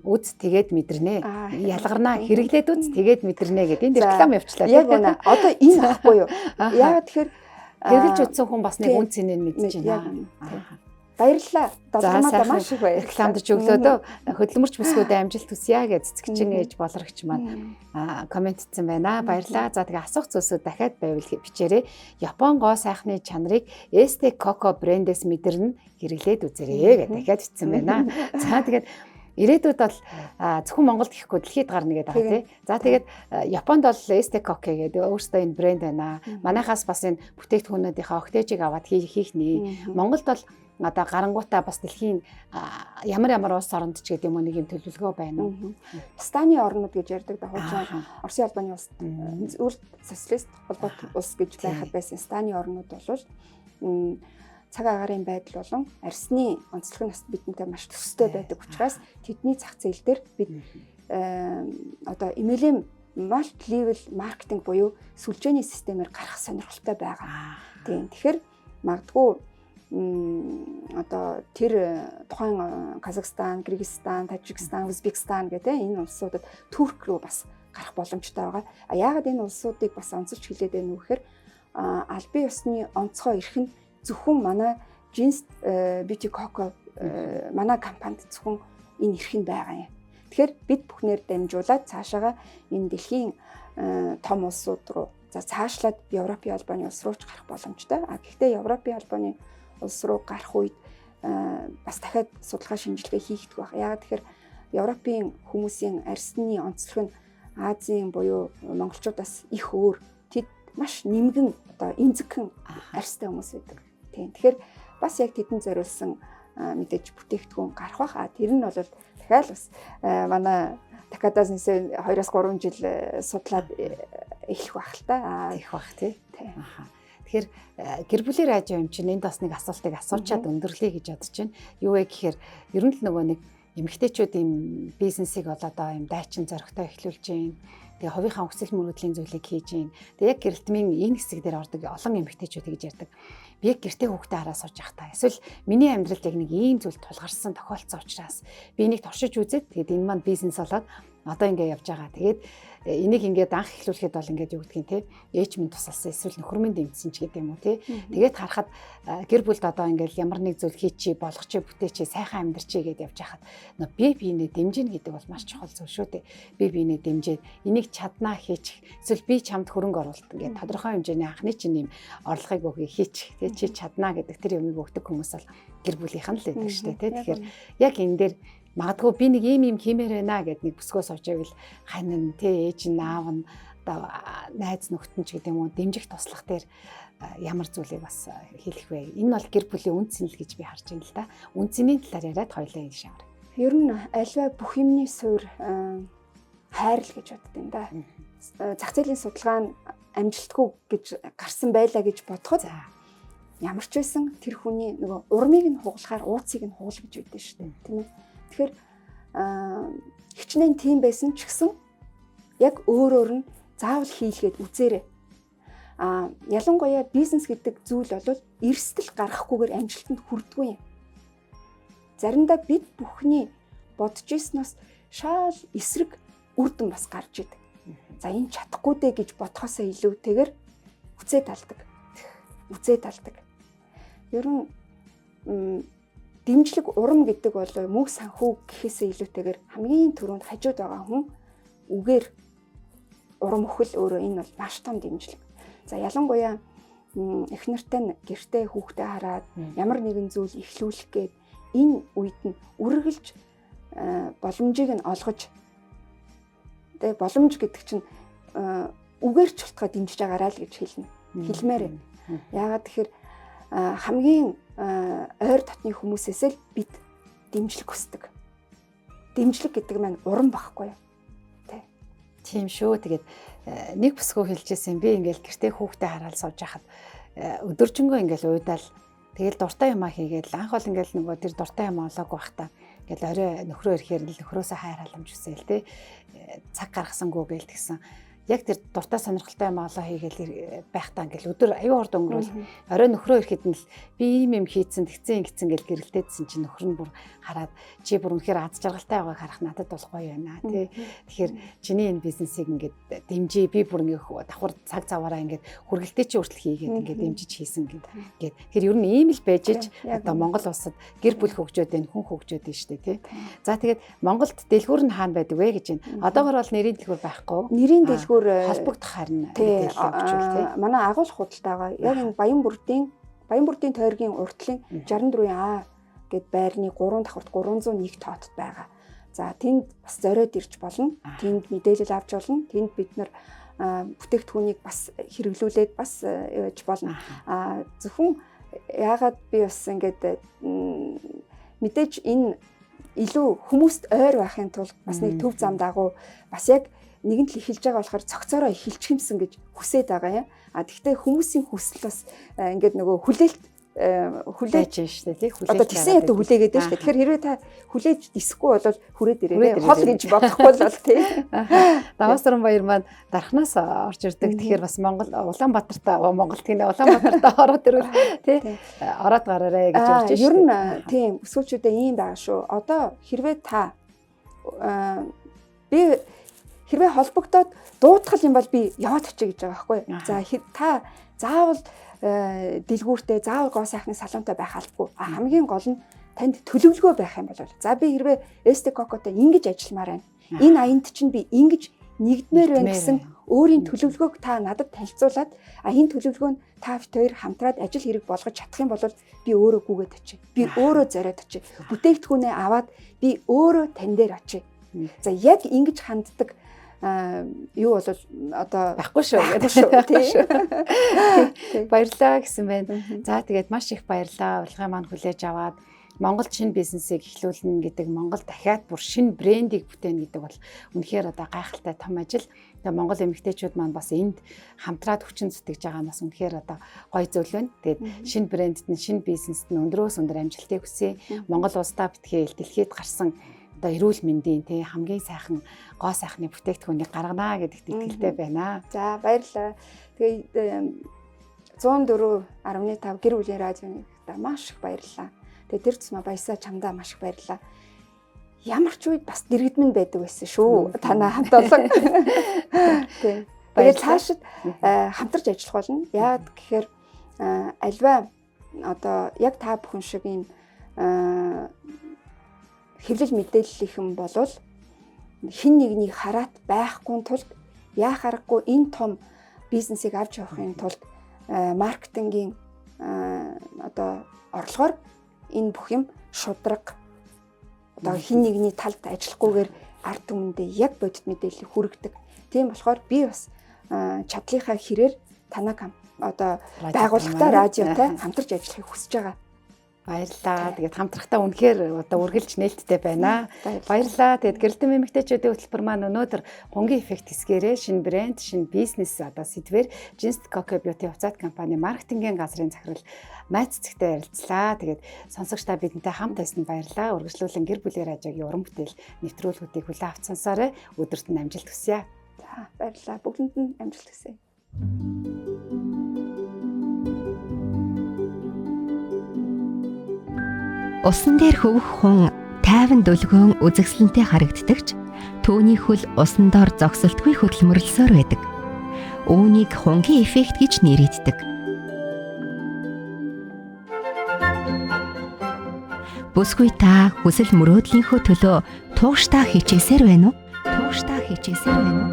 үз, тэгээд мэдэрнэ. Ялгарнаа, хэрэглээд үз, тэгээд мэдэрнэ гэд энд реклам явуулчлаа. Яг үнэ. Одоо энэ ахгүй юу? Яагаад тэгэхээр хэрэглэж үзсэн хүн бас нэг үн цэнийг мэдэж байна. Баярлалаа. Долгомоо маш их баярлалаа. Рекламдаж өглөө дөө. Хөдөлмөрч бүсгүйдээ амжилт хүсье гэж цэцэгчин ээж болрогч маань комментцсан байна. Баярлалаа. За, тэгээ асуух зүйлсүүд дахиад байвал бичээрэй. Япон гоо сайхны чанарыг Este Coco брэндээс мэдэрнэ, хэрэглээд үзээрэй гэж дахиад бичсэн байна. За, тэгээд Ирээдүйд бол зөвхөн Монголд гэхгүй дэлхийд гарна гэдэг байгаа тий. За тэгээд Японд бол Estecoke гэдэг өөрсдөө энэ брэнд байна. Манайхаас бас энэ бүтээгдэхүүнүүдийнхээ огтэжийг аваад хийх нэ. Монголд бол одоо гарангуудаа бас дэлхийн ямар ямар улс оронд ч гэдэг юм уу нэг юм төлөвлөгөө байна уу? Станы орнууд гэж ярьдаг да хуучин Оросын холбооны улс үр социалист холбоот улс гэж байхад байсан Станы орнууд бол цаг агаарын байдал болон арьсны онцлог нь бас бидэнтэй маш төстэй байдаг учраас тэдний зах зээл дээр бид одоо MLM multi level marketing буюу сүлжээний системээр гарах сонирхолтой байгаа. Тийм. Тэгэхээр магадгүй одоо тэр тухайн Казахстан, Кыргызстан, Тажикстан, Узбекистан гэдэг энэ улсуудад Турк руу бас гарах боломжтой байгаа. А яагаад энэ улсуудыг бас онцолж хэлээд байна вэ гэхээр албан ёсны онцгой эрх нь зөвхөн манай Jeans Beauty Coco манай компанид зөвхөн энэ эрх нь байгаа юм. Тэгэхээр бид бүхнээр дамжуулаад цаашаага энэ дэлхийн том улсууд руу за цаашлаад Европын холбооны улс руу ч гарах боломжтой. А гэхдээ Европын холбооны улс руу гарах үед бас дахиад судалгаа шинжилгээ хийгдэх байх. Яагаад тэгэхээр Европын хүмүүсийн арьсны онцлог нь Азийн буюу монголчуудаас их өөр. Тэд маш нэмгэн одоо эмзэгхэн арьстай хүмүүс байдаг. Тийм. Тэгэхээр бас яг тэдэнд зориулсан мэдээж бүтээгдэхүүн гарах бах. А тэр нь бол дахиад бас манай Такада сэнсэй 2-3 жил судлаад эхлэх байх л та. Их бах тий. Аха. Тэгэхээр гэр бүлийн радио юм чинь энд бас нэг асуултыг асуучаад өндөрлөе гэж бодож байна. Юу вэ гэхээр ер нь л нөгөө нэг эмэгтэйчүүд ийм бизнесийг бол одоо ийм дайчин зоригтой эхлүүлж байна. Тэгээ хувийнхаа хүсэл мөрөөдлийн зүйлийг хийж байна. Тэгээ яг гэрэлтмийн энэ хэсэг дээр ордог олон эмэгтэйчүүд гэж ярьдаг. Би яг гэртээ хүүхдээ хараа сууж явах та. Эсвэл миний амьдралд яг нэг ийм зүйл тулгарсан тохиолдсон учраас би энийг туршиж үзээд тэгээд энэ маань бизнес болоод одоо ингэ явж байгаа. Тэгээд энийг ингээд анх эхлүүлэхэд бол ингээд юу гэдгийг те ээж минь тусалсан эсвэл нөхөр минь дэмжсэн ч гэдэг юм уу те. Тэгээд харахад гэр бүлд одоо ингээд ямар нэг зүйл хийчи, болгочих, бүтээчи, сайхан амьдрчи гэдээ явж хахад нөө би биенээ дэмжинэ гэдэг бол маш чухал зүйл шүү дээ. Би биенээ дэмжиж энийг чаднаа хийчих. Эсвэл би чамд хөрөнгө оруулалт ингээд тодорхой хэмжээний анхны чинь юм орлогыг өгье хийчих. Тэ чи чаднаа гэдэг тэр юмыг өгдөг хүмүүс бол гэр бүлийнх нь л байдаг шүү дээ те. Тэгэхээр яг энэ дээр магадгүй би нэг ийм юм хиймээр байна гэд нэг бүсгөө сууж байвал ханин тэ ээж нь аав нь одоо найз нөхдөд нь ч гэдэг юм уу дэмжих туслах дээр ямар зүйлийг бас хэлэх вэ? Энэ бол гэр бүлийн үнэ цэн л гэж би харж байна л да. Үнэ цэний талаар яриад хоёлаа энэ шавар. Ер нь альва бүх юмны суурь хайр л гэж бодд юм да. Зах зээлийн судалгаа нь амжилтгүй гэж гарсан байлаа гэж бодоход ямар ч байсан тэр хүний нөгөө урмыг нь хугалахаар ууцыг нь хугал гэж байдаг шүү дээ. Тийм ээ. Тэгэхээр хичнээн тийм байсан ч гэсэн яг өөрөөр нь заавал хийлгээд үзээрэй. А ялангуяа бизнес гэдэг зүйл бол эрсдэл гаргахгүйгээр амжилтанд хүрдэггүй юм. Заримдаа бид бүхний бодож ирснээс шал эсрэг үр дүн бас гарч идэг. За энэ чадахгүй дээ гэж бодхосоо илүүтэйгээр үцээ талдаг. Үцээ талдаг. Ер нь дэмжлэг урам гэдэг бол мөнх санхүү гэхээсээ илүүтэйгээр хамгийн түрүүнд хажууд байгаа хүн үгээр урам өгөх л өөрөө энэ бол маш том дэмжлэг. За ялангуяа эх нартай нь гэртээ хүүхдээ хараад ямар нэгэн зүйл эхлүүлэх гээд энэ үед нь үргэлж боломжийг нь олгож тэгээ боломж гэдэг чинь үгээр ч болтгой дэмжиж байгаарай л гэж хэлнэ. Хэлмээр байна. Яагаад тэгэхээр хамгийн ойр дотны хүмүүсээс л бид дэмжлэг хүсдэг. Дэмжлэг гэдэг маань урам багхгүй юу? Тэ. Тийм шүү. Тэгээд нэг бүсгүй хэлжсэн би ингээл гэртээ хүүхдээ хараад сууж хахад өдөржингөө ингээл уйдаал тэгэл дуртай юмаа хийгээл анх бол ингээл нөгөө тэр дуртай юм олоогүй бах та ингээл орой нөхрөө ирэхээр л нөхрөөсөө хайр халамж хүсээл те цаг гаргасангүй гээл тэгсэн яг тэр дуртай сонирхолтой юм олоо хийгээл байхдаа ингээл өдөр аюу хурд өнгөрөөл орой нөхрөө ирэхэд нь л би ийм юм хийцэн тэгцэн ингэцэн гэл гэрэлтээдсэн чинь нөхөр нь бүр хараад чи бүр үнэхээр аз жаргалтай байгааг харах надад бол гоё байна тий. Тэгэхээр чиний энэ бизнесийг ингээд дэмжиж би бүр ингээд давхар цаг заваараа ингээд хүргэлтээ чи хүртэл хийгээд ингээд дэмжиж хийсэн гээд. Тэгэхээр ер нь ийм л байж ич одоо Монгол улсад гэр бүл хөгжөөд байна, хүн хөгжөөд байна шүү дээ тий. За тэгээд Монголд дэлгүүр нь хаана байдаг вэ гэж байна. Одоогор бол нэрийн дэлгүүр байхгүй. Нэрийн дэлгүүр холбогдох харин мэдээлэл өгчүүл тий. Манай агуулх худалдаага яг энэ Баян бүрдийн тойргийн уртлын 64-ийн А гэд байрны 3 давхарт 301 тоотод байгаа. За тэнд бас зориод ирж болно. Тэнд мэдээлэл авч болно. Тэнд бид нар бүтээгдэхүүнийг бас хэрэглүүлээд бас явж болно. Зөвхөн яагаад би бас ингээд мэдээж энэ илүү хүмүүст ойр байхын тулд бас нэг төв зам дагуу бас яг нэгэн тал эхэлж байгаа болохоор цогцоороо эхэлчихэмсэн гэж хүсээд байгаа юм. А тэгвэл хүмүүсийн хүсэл бас ингээд нөгөө хүлээлт хүлээж штэ тий, хүлээж. Одоо тэгсэн ядуу хүлээгээд байна штэ. Тэгэхээр хэрвээ та хүлээж дисэхгүй бол хүрээд ирээрээ. Хол гэж бодохгүй бол тий. Даваасран баяр маань дархнаас орж ирдэг. Тэгэхээр бас Монгол Улаанбаатарт Монголд гинэ Улаанбаатарт ороод ирвэл тий ороод гараарэ гэж урьж штэ. Ер нь тийм өсвөлчүүдээ ийм байгаа шүү. Одоо хэрвээ та би хэрвээ холбогдоод дуутгал юм бол би яваад очие гэж байгаа байхгүй. За та заавал дэлгүүртэй, заавал гоо сайхны салонтой байх албагүй. Хамгийн гол нь танд төлөвлөгөө байх юм бол. За би хэрвээ Este Coco-той ингэж ажилламаар байна. Энэ аянд чинь би ингэж нэгдмээр байна гэсэн өөрийн төлөвлөгөөг та надад танилцуулаад энэ төлөвлөгөө нь та бит хоёр хамтраад ажил хэрэг болгож чадах юм бол би өөрөө гүгээд очие. Би өөрөө зориод очие. Бүтээгдэхүүнээ аваад би өөрөө тань дээр очие. За яг ингэж ханддаг юу бол одоо байхгүй шүү гэдэг. Баярлалаа гэсэн байна. За тэгээд маш их баярлалаа. Урилгын маань хүлээж аваад Монгол шинэ бизнесийг эхлүүлнэ гэдэг, Монгол дахиад бүр шинэ брендийг бүтээнэ гэдэг бол үнэхээр одоо гайхалтай том ажил. Тэгээ Монгол эмэгтэйчүүд маань бас энд хамтраад хүчин зүтгэж байгаа нь бас үнэхээр одоо гоё зүйл байна. Тэгээд шинэ брендэд нь, шинэ бизнест нь өндрөөс өндөр амжилтыг хүсье. Монгол улсдаа битгий дэлхийд гарсан одоо эрүүл мэндийн тий хамгийн сайхан гоо сайхны бүтээгдэхүүнийг гаргана гэдэгт итгэлтэй байна. За баярлалаа. Тэгээ 104.5 гэр бүлийн радионы маш их баярлалаа. Тэгээ тэр тусмаа баясаа чамдаа маш их баярлалаа. Ямар ч үед бас дэргэдмэн байдаг байсан шүү. Танаа хамт олон. Тий. Тэгээд цаашид хамтарч ажиллах болно. Яагаад гэхээр альва одоо яг та бүхэн шиг ийм хэвлэл мэдээллийнхэн болвол хэн нэгний хараат байхгүй тулд яах аргагүй энэ том бизнесийг авч явахын тулд маркетингийн одоо орлогоор энэ бүх юм шудраг одоо хэн нэгний талд ажиллахгүйгээр ард түмэндээ яг бодит мэдээлэл хүргэдэг. Тийм болохоор би бас чадлынхаа хэрээр танай одоо байгууллагатай радиотой хамтарч ажиллахыг хүсэж байгаа. Баярлалаа. Тэгээд хамтрахтаа үнэхээр одоо үргэлж нээлттэй байна. Баярлалаа. Тэгээд гэрэлтэн эмэгтэйчүүдийн хөтөлбөр маань өнөөдөр хунгийн эффект хэсгээрээ шинэ брэнд, шинэ бизнес одоо сэдвээр Jinst Coco Beauty хувьцаат компани маркетингийн газрын захирал Майц цэгтэй ярилцлаа. Тэгээд сонсогч та бидэнтэй хамт байсан баярлалаа. Үргэлжлүүлэн гэр бүлийн радиогийн уран бүтээл нэвтрүүлгүүдийг хүлээн авч сонсоорой. Өдөрт нь амжилт хүсье. За баярлалаа. Бүгдэнд нь амжилт хүсье. Усан дээр хөвөх хүн тайван дүлгөөн үзэсгэлэнтэй харагддаг ч түүний хөл усан доор зогсолтгүй хөдөлмөрлсөөр байдаг. Үүнийг хунгийн эффект гэж нэрийддэг. Бүсгүй та хүсэл мөрөөдлийнхөө төлөө тууштай хичээсээр байна уу? Тууштай хичээсээр байна уу?